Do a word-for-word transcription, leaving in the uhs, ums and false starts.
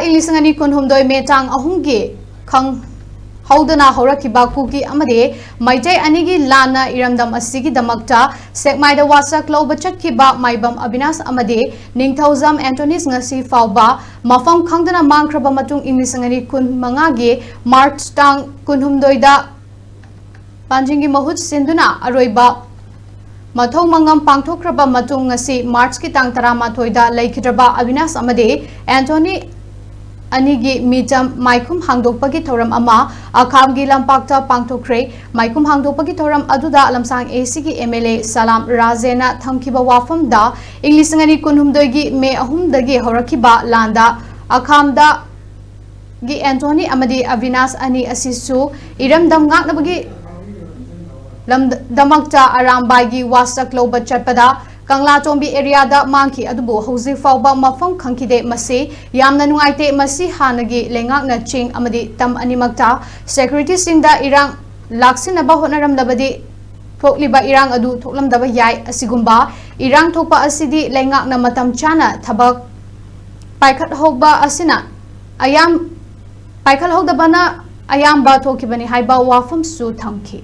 ꯏꯪ ꯂꯤꯁꯤꯡ ꯑꯅꯤ ꯀꯨꯟꯍꯨꯝꯗꯣꯏ ꯃꯦ ꯇꯥꯡ ꯑꯍꯨꯝꯒꯤ ꯈꯪꯍꯧꯗꯅ ꯍꯧꯔꯛꯈꯤꯕ ꯀꯨꯀꯤ ꯑꯃꯗꯤ ꯃꯩꯇꯩ ꯑꯅꯤꯒꯤ ꯂꯥꯟꯅ ꯏꯔꯝꯗꯝ ꯑꯁꯤꯒꯤꯗꯃꯛꯇ ꯁꯦꯛꯃꯥꯏꯗ ꯋꯥꯁꯛ ꯂꯧꯕ ꯆꯠꯈꯤꯕ ꯃꯥꯏꯕꯝ ꯑꯕꯤꯅꯥꯁ ꯑꯃꯗꯤ ꯅꯤꯡꯊꯧꯖꯝ ꯑꯦꯟꯇꯣꯅꯤꯁ ꯉꯁꯤ ꯐꯥꯎꯕ ꯃꯐꯝ ꯈꯪꯗꯅ ꯃꯥꯡꯈ꯭ꯔꯕ ꯃꯇꯨꯡ ꯏꯪ ꯂꯤꯁꯤꯡ ꯑꯅꯤ ꯀꯨꯟ ꯃꯉꯥꯒꯤ ꯃꯥꯔꯆ ꯇꯥꯡ ꯀꯨꯟꯍꯨꯝꯗꯣꯏꯗ ꯄꯥꯟꯖꯤꯡꯒꯤ ꯃꯍꯨꯠ ꯁꯤꯟꯗꯨꯅ ꯑꯔꯣꯏꯕ ꯃꯊꯧ ꯃꯉꯝ ꯄꯥꯡꯊꯣꯛꯈ꯭ꯔꯕ ꯃꯇꯨꯡ ꯉꯁꯤ ꯃꯥꯔꯆꯀꯤ ꯇꯥꯡ ꯇꯔꯥꯃꯥꯊꯣꯏꯗ ꯂꯩꯈꯤꯗ꯭ꯔꯕ ꯑꯕꯤꯅꯥꯁ ꯑꯃꯗꯤ ꯑꯦꯟꯊꯣꯅꯤ ꯑꯅꯤꯒꯤ ꯃꯤꯆꯝ ꯃꯥꯏꯈꯨꯝ ꯍꯥꯡꯗꯣꯛꯄꯒꯤ ꯊꯧꯔꯝ ꯑꯃ ꯑꯈꯥꯝꯒꯤ ꯂꯝꯄꯥꯛꯇ ꯄꯥꯡꯊꯣꯛꯈ꯭ꯔꯦ꯫ ꯃꯥꯏꯈꯨꯝ ꯍꯥꯡꯗꯣꯛꯄꯒꯤ ꯊꯧꯔꯝ ꯑꯗꯨꯗ ꯂꯝꯁꯥꯡ ꯑꯦ ꯁꯤꯒꯤ ꯑꯦꯝ ꯑꯦꯜ ꯑꯦ ꯁꯂꯥꯝ ꯔꯥꯖꯦꯅ ꯊꯝꯈꯤꯕ ꯋꯥꯐꯝꯗ ꯏꯪ ꯂꯤꯁꯤꯡ ꯑꯅꯤ ꯀꯨꯟꯍꯨꯝꯗꯣꯏꯒꯤ ꯃꯦ ꯑꯍꯨꯝꯗꯒꯤ ꯍꯧꯔꯛꯈꯤꯕ ꯂꯥꯟꯗ ꯑꯈꯥꯝꯗ ꯒꯤ ꯑꯦꯟꯊꯣꯅꯤ ꯑꯃꯗꯤ ꯑꯕꯤꯅꯥꯁ ꯑꯅꯤ ꯑꯁꯤꯁꯨ ꯏꯔꯝꯗꯝ ꯉꯥꯛꯅꯕꯒꯤ ꯂꯝꯗꯃꯛꯇ ꯑꯔꯥꯝꯕꯥꯏꯒꯤ ꯋꯥꯁꯛ ꯂꯧꯕ ꯆꯠꯄꯗ ꯀꯪꯂꯥꯇꯣꯡꯕꯤ ꯑꯦꯔꯤꯌꯥꯗ ꯃꯥꯡꯈꯤ꯫ ꯑꯗꯨꯕꯨ ꯍꯧꯖꯤꯛ ꯐꯥꯎꯕ ꯃꯐꯝ ꯈꯪꯈꯤꯗꯦ꯫ ꯃꯁꯤ ꯌꯥꯝꯅ ꯅꯨꯡꯉꯥꯏꯇꯦ꯫ ꯃꯁꯤ ꯍꯥꯟꯅꯒꯤ ꯂꯩꯉꯥꯛꯅ ꯆꯤꯡ ꯑꯃꯗꯤ ꯇꯝ ꯑꯅꯤꯃꯛꯇ ꯁꯦꯀ꯭ꯌꯨꯔꯤꯇꯤꯁꯤꯡꯗ ꯏꯔꯥꯡ ꯂꯥꯛꯁꯤꯟꯅꯕ ꯍꯣꯠꯅꯔꯝꯂꯕꯗꯤ ꯊꯣꯛꯂꯤꯕ ꯏꯔꯥꯡ ꯑꯗꯨ ꯊꯣꯛꯂꯝꯗꯕ ꯌꯥꯏ꯫ ꯑꯁꯤꯒꯨꯝꯕ ꯏꯔꯥꯡ ꯊꯣꯛꯄ ꯑꯁꯤꯗꯤ ꯂꯩꯉꯥꯛꯅ ꯃꯇꯝ ꯆꯥꯅ ꯊꯕꯛ ꯄꯥꯏꯈꯠꯍꯧꯕ ꯑꯁꯤꯅ ꯑꯌꯥꯝ ꯄꯥꯏꯈꯠꯍꯧꯗꯕꯅ ꯑꯌꯥꯝꯕ ꯊꯣꯛꯈꯤꯕꯅꯤ ꯍꯥꯏꯕ ꯋꯥꯐꯝꯁꯨ ꯊꯝꯈꯤ꯫